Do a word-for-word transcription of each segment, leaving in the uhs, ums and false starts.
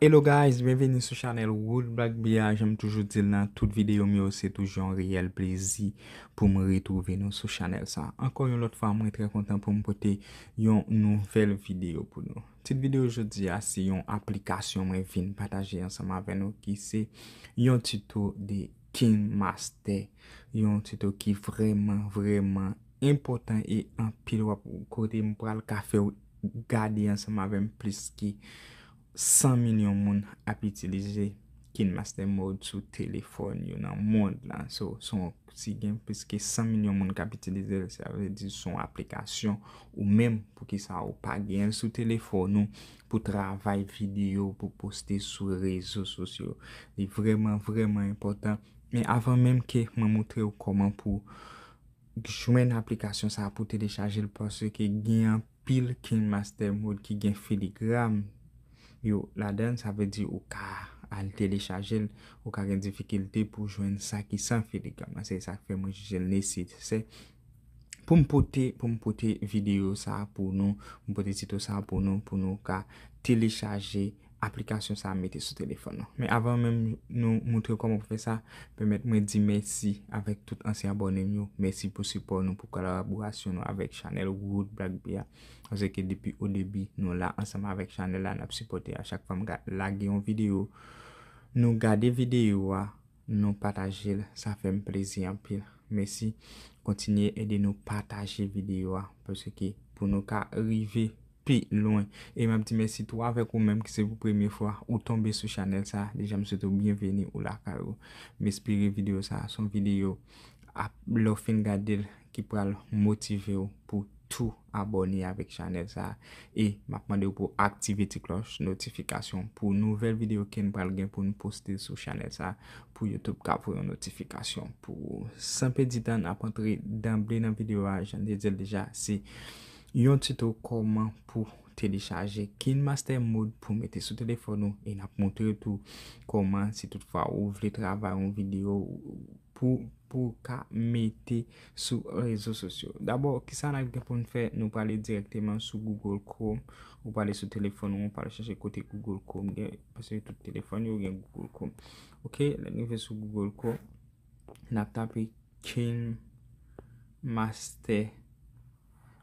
Hello guys, byenvini sou chanèl Wood Black Beer. Jan m toujou di l nan tout videyo m yo, se toujou yon reyèl plezi pou m retwouve nou sou chanèl sa. Ankò yon lòt fwa, mwen trè kontan pou m pote yon nouvèl videyo pou nou. Tit videyo jodi a se yon aplikasyon mwen vin pataje ansanm avè nou ki se yon tito de KineMaster, yon tito ki vrèman, vrèman enpòtan e anpil w ap kote m pral ka fè w gade ansanm avè m plis ke san milyon moun ap itilize KineMaster Mode sou telefòn yo nan mond lan. So, si gen plis ke san milyon moun k ap itilize l, sa vle di se yon aplikasyon ou menm, poukisa ou pa gen l sou telefòn ou pou travay videyo, pou poste sou rezo sosyo. Li vrèman, vrèman enpòtan. Men avan menm ke mwen montre w kòman pou jwenn aplikasyon sa a pou telechaje l, paske gen anpil KineMaster Mode ki gen filigram yo ladan l, sa vle di ou ka al telechaje l, ou ka gen difikilte pou jwenn sa ki san filigram. Se sa k fè mwen jije l nesesè pou m pote, pou m pote videyo sa a pou nou, pou m pote tito sa a pou nou, pou nou ka telechaje aplikasyon sa a mete sou telefòn nou. Men avan menm nou montre kòman pou fè sa, pèmèt mwen di mèsi avèk tout ansyen abòne m yo. Mèsi pou sipò nou, pou kolaborasyon nou avèk chanèl Wood Black Beer. Paske depi o debi, nou la ansanm avèk chanèl la, n ap sipòte a chak fwa m ga- lage yon videyo. Nou gade videyo a, nou pataje l, sa fè m plezi anpil. Mèsi. Kontinye ede nou pataje videyo a, paske pou nou ka rive pi lwen. E m ap di mèsi tou avèk ou menm ki se pou premye fwa ou tonbe sou chanèl sa. Deja, m swete w byenveni ou lakay ou. M espere videyo sa se yon videyo ap, lè w fin gade l, ki pral motive w pou tou abòne avèk chanèl sa. E m ap mande w pou aktive ti klòch notifikasyon pou nouvèl videyo ke n pral gen pou n poste sou chanèl sa, pou YouTube ka voye yon notifikasyon pou ou. San pèdi tan, n ap antre danble nan videyo a. Jan m te di l deja, se yon tito kòman pou telechaje KineMaster Mode pou mete sou telefòn ou, e n ap montre w tou kòman, si toutfwa ou vle travay yon videyo pou, pou ka mete sou rezo sosyo. Dabò, kisa n ap gen pou n fè? Nou prale dirèkteman sou Google Chrome. Ou prale sou telefòn ou, ou prale chèche kote Google Chrome gen, paske tout telefòn yo gen Google Chrome. Ok, lè n rive sou Google Chrome, n ap tape KineMaster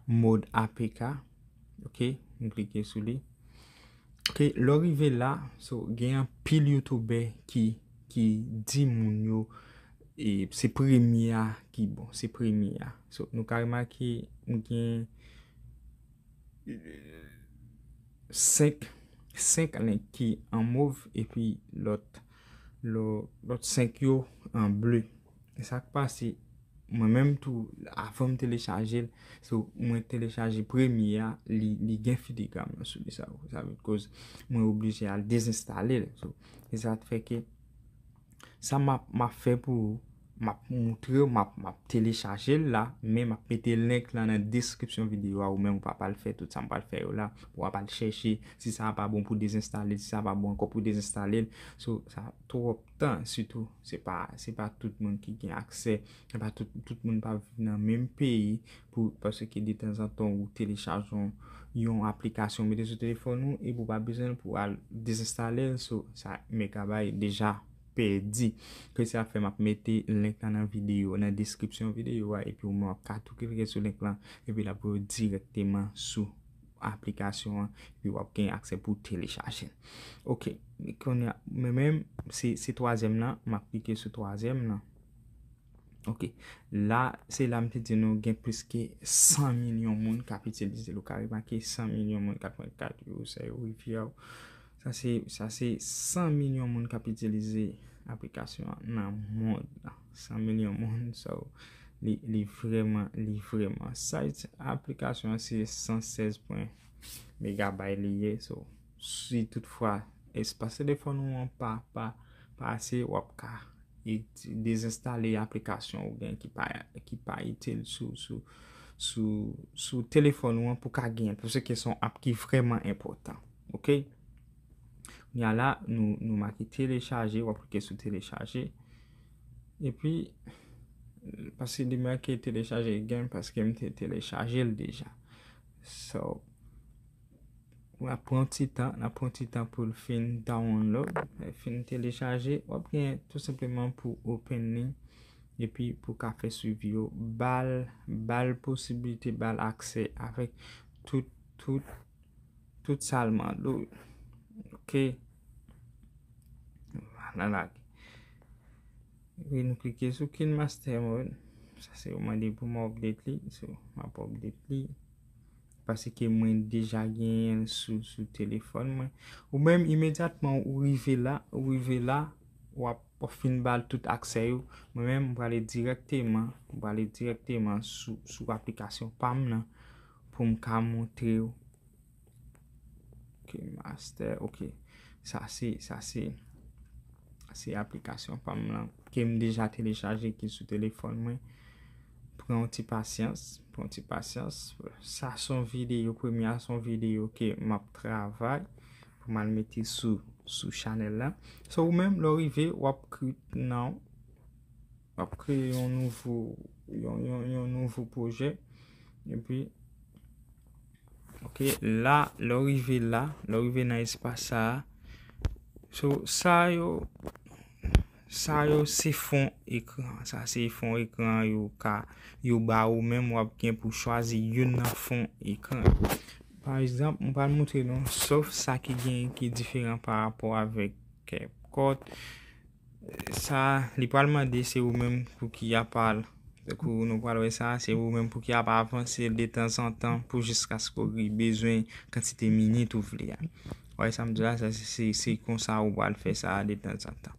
Mode A P K. Ok, m klike sou li. Ok, lè w rive la, so, gen anpil youtubè ki, ki di moun yo, e, se premye a ki bon, se premye a. So, nou ka remake, m gen senk, senk link ki an mov, epi lòt, lò-, lòt senk yo an ble. E sa k pase, mwen menm tou, avan m telechaje l, so, mwen telechaje premye a, li, li gen filigram nan sou li, sa, sa vle koz mwen oblije al dezenstale l. So, e sa k fè ke sa m ap, m ap fè pou ou, m ap montre w, m ap, m ap telechaje l la, men m ap mete link lan nan deskripsyon videyo a, ou menm ou pa pral fè tout sa m pral fè yo la, ou pa pral chèche, si sa a pa bon pou dezenstale, si sa a pa bon ankò pou dezenstale l. So, sa twòp tan, sitou, se pa, se pa tout moun ki gen aksè, se pa tout, tout moun pa viv nan menm peyi, pou, paske detanzantan ou telechaje yon, yon aplikasyon, mete sou telefòn ou, epi ou pa bezwen l pou al dezenstale l, so, sa, mega bay deja pèdi. Ke sa fè m ap mete link lan nan videyo, nan deskripsyon videyo a, epi ou menm w ap ka tou klike sou link lan, epi l ap voye w dirèkteman sou aplikasyon an, epi w ap gen aksè pou telechaje l. Ok, kounye a, mwen menm, se, se twazyèm lan, m ap klike sou twazyèm lan. Ok, la, se la m te di nou gen plis ke san milyon moun k ap itilize l. Ou ka remake san milyon moun, katrevenkat yo, sa yo, Rivyè. Sa se, sa se san milyon moun k ap itilize aplikasyon an nan mond lan. San milyon moun, so, li, li vrèman, li vrèman. Size aplikasyon an se san sèz pwen megabay li ye, so, si toutfwa espas telefòn ou an pa, pa, pa ase, w ap ka i-, dezenstale aplikasyon ou gen ki pa, ki pa itil sou, sou, sou, sou telefòn ou an pou ka gen, paske se yon app ki vrèman enpòtan. Ok? Kounye a la, nou, nou make telechaje, w ap klike sou telechaje. Epi, paske li make telechaje again, paske m te telechaje l deja. So, N ap pran ti tan, n ap pran ti tan pou l fin download, fin telechaje. W ap gen tou senpleman pou open li, epi pou ka fè swivi yo, ba l, ba l posiblite, ba l aksè avèk tout, tout, tout sa l mande w. Ok. Vwala, lage. Epi nou klike sou KineMaster Mode. Sa se yo mande pou mwen update li. So, m ap update li. Paske mwen deja genyen l sou, sou telefòn mwen. Ou menm, imedyatman ou rive la, ou rive la, w ap, w ap fin ba l tout aksè yo. Mwen menm, m prale dirèkteman, m prale dirèkteman sou, sou aplikasyon pa m nan pou m ka montre w. Ok, master, ok. Sa se, sa se, se aplikasyon pa m lan ke m deja telechaje ki sou telefòn mwen. Pran yon ti pasyans, pran yon ti pasyans. Sa se yon videyo, premye a se yon videyo ke m ap travay pou m al mete sou, sou chanèl la. So, ou menm, lè w rive, w ap create nan, w ap kreye yon nouvo, yon, yon, yon nouvo pwojè. Epi, ok, la, lè w rive la, lè w rive nan espas sa a, so, sa yo, sa yo se fon ekran. Sa se fon ekran yo ka, yo ba ou menm, w ap gen pou chwazi youn nan fon ekran. Pa egzanp, m pral montre nou, sof sa ki gen, ki diferan pa rapò avèk CapCut. Sa, li pral mande se ou menm pou ki apa l. Tankou nou pral wè sa, se ou menm pou ki apa avanse detanzantan pou jiskaske w bezwen kantite minit ou vle a. Ou wè sa m di la, sa se, se, se konsa ou pral fè sa detanzantan.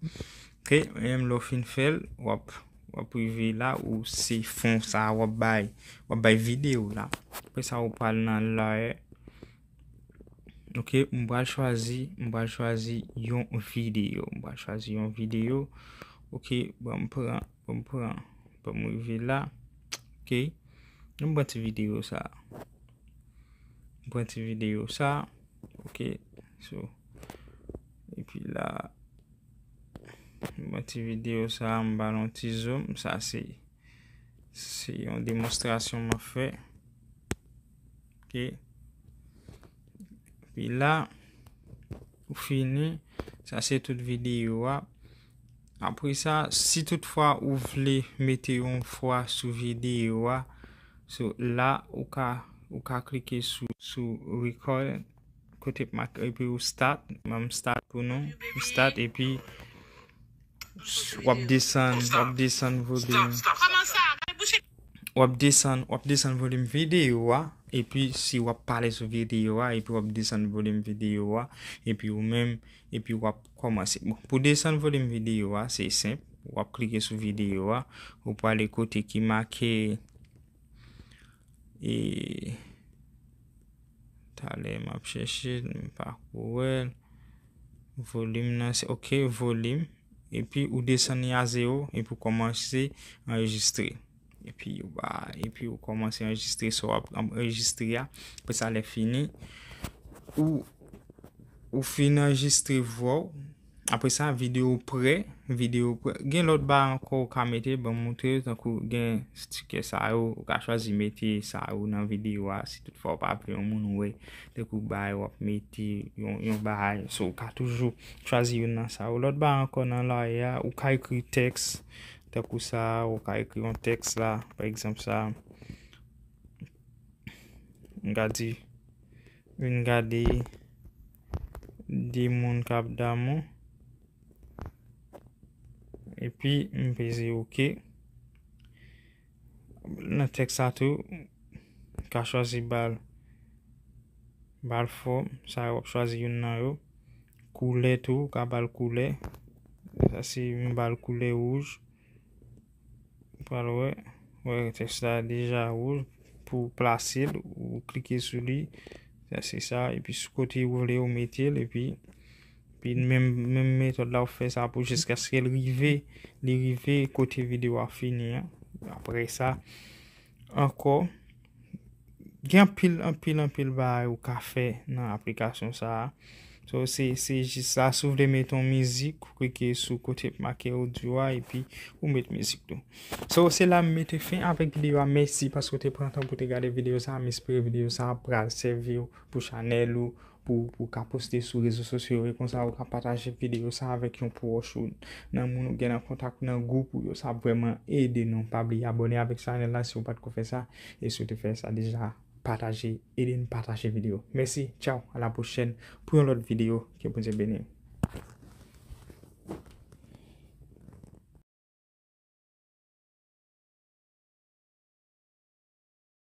Ok, menm lè w fin fè l, w ap, w ap rive la ou se fon sa w ap bay, w ap bay videyo la. Apre sa, ou pral nan layer. Ok, m pral chwazi, m pral chwazi yon videyo. M pral chwazi yon videyo. Ok, ban m pran, ban m pran, ban m rive la. Ok, m pran ti videyo sa. M pran ti videyo sa. Ok, so, epi la, m pran ti videyo sa, m ba l yon ti zoom. Sa se, se yon demonstrasyon m ap fè. Ok. Epi la, ou fini. Sa se tout videyo a. Apre sa, si toutfwa ou vle mete yon vwa sou videyo a, so la, ou ka, ou ka klike sou, sou record, kote m ak, epi ou start, ban m start pou nou, start, epi w ap desann, w ap desann volim. W ap desann, w ap desann volim videyo a, epi si w ap pale sou videyo a, epi w ap desann volim videyo a, epi ou menm, epi w ap kòmanse. Bon, pou desann volim videyo a, se senp. W ap klike sou videyo a, ou prale kote ki make, e, talè m ap chèche, m pa ko wè l. Volim nan, se, ok, volim. Epi ou desann li a zewo, epi ou kòmanse anrejistre. Epi ou ba, epi ou kòmanse anrejistre sa w ap anrejistre a. Apre sa, lè fini, ou, ou fin anrejistre vwa w. Apre sa, videyo prè, videyo prè. Gen lòt bagay ankò ou ka mete, ban m montre w, tankou gen stikè sa yo, ou ka chwazi mete sa yo nan videyo a, si toutfwa ou pa vle yon moun wè, tankou bagay w ap mete, yon, yon bagay, so ou ka toujou chwazi youn nan sa yo. Lòt bagay ankò nan layer a, ou ka ekri tèks, tankou sa, ou ka ekri yon tèks la, pa egzanp sa, m ka di, vin gade de moun k ap damou. Epi, m peze ok. Nan tèks sa tou, m ka chwazi ba l, ba l fòm. Sa yo w ap chwazi youn nan yo. Koulè tou, ou ka ba l koulè. Sa se m ba l koulè wouj. Ou pral wè, wè tèks la deja wouj. Pou plase l, ou klike sou li. Sa se sa. Epi sou kote ou vle ou mete l. Epi, epi menm, menm metòd la ou fè sa pou jiskaske l rive, li rive kote videyo a fini an. Apre sa, ankò, gen anpil, anpil, anpil bagay ou ka fè nan aplikasyon sa a. So, se, se jis sa. Si w vle mete yon mizik, ou klike sou kote k make odyo a, epi ou met mizik tou. So, se la m mete fen avèk videyo a. Mèsi paske w te pran tan pou te gade videyo sa a. M espere videyo sa a pral sèvi w pou chanèl ou, pou, pou ka poste sou rezo sosyo yo, e konsa ou ka pataje videyo sa avèk yon pwòch ou nan moun ou gen nan kontak nan gwoup ou yo. Sa ap vrèman ede nou. Pa bliye abòne avèk chanèl la si ou pa t ko fè sa, e si ou te fè sa deja, pataje, ede n pataje videyo. Mèsi, tchaw, a la pwochèn pou yon lòt videyo. Ke Bondye beni w.